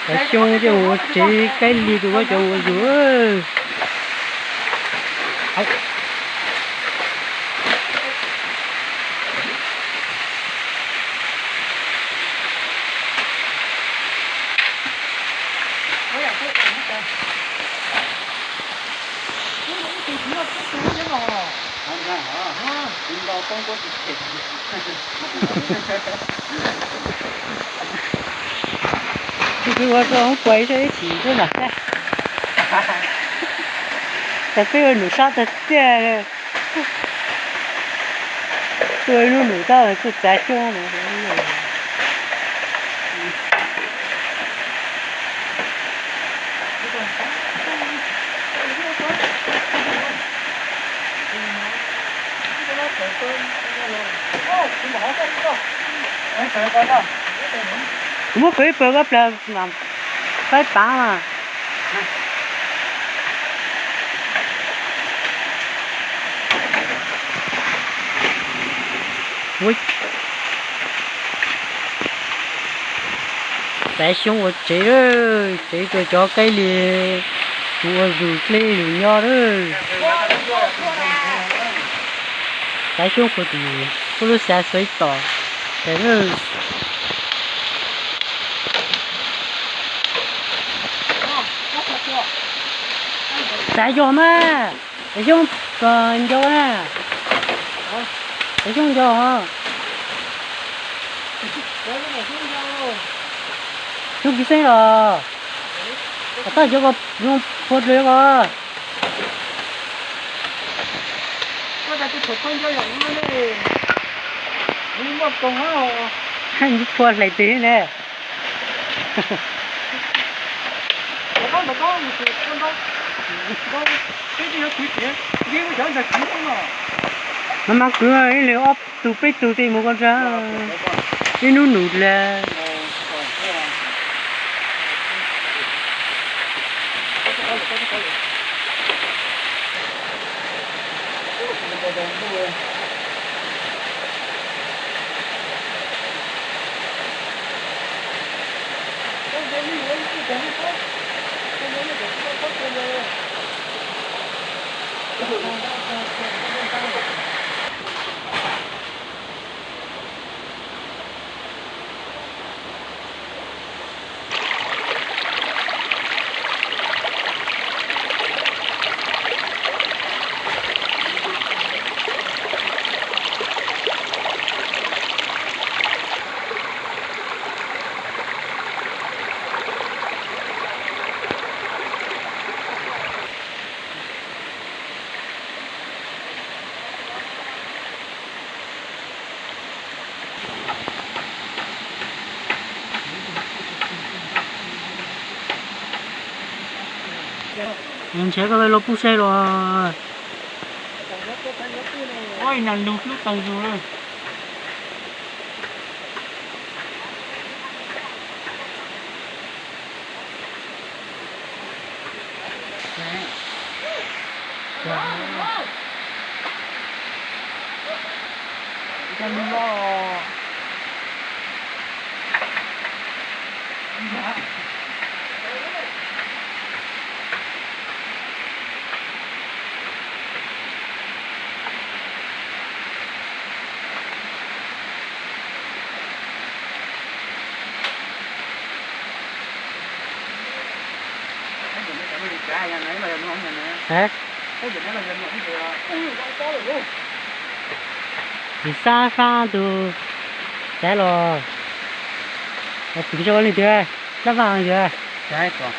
Xav xyoo coj mus ua tsev kaib lig rau cov ua yus. Tus kwv ua rau hoob kuas ib tsob ib chim xwb na. Cas peb ua num sab tag tiag. Tua ib lub num tau tuaj txav xyoob no. Kuv muab kawg ib pawg koj plas mas, faib pav mas. Txav xyoob ua tsev, tsev rau cov kaib lig, tus ua yus dlej yus nyob lawm. Txav xyoob puag tim pub lub xav xuav ib tom tas lawm. Txav yog mas, txav xyoob txog nco na, txav xyoob nco. Xyoob kis xeeb los, tom toj cov ko zoo phua dlawg ko. Phua hlais twg ne. Mas mas kwv ib leeg ob tug peb tug tej mus ko ntag, ib hnub num dlawg. Ntshe koj los pub saib los. Ua ib nag lug hlub taws zus lawm. Tsis xav fab tus xav los, los pwm rau leej twg, xav fab leej twg.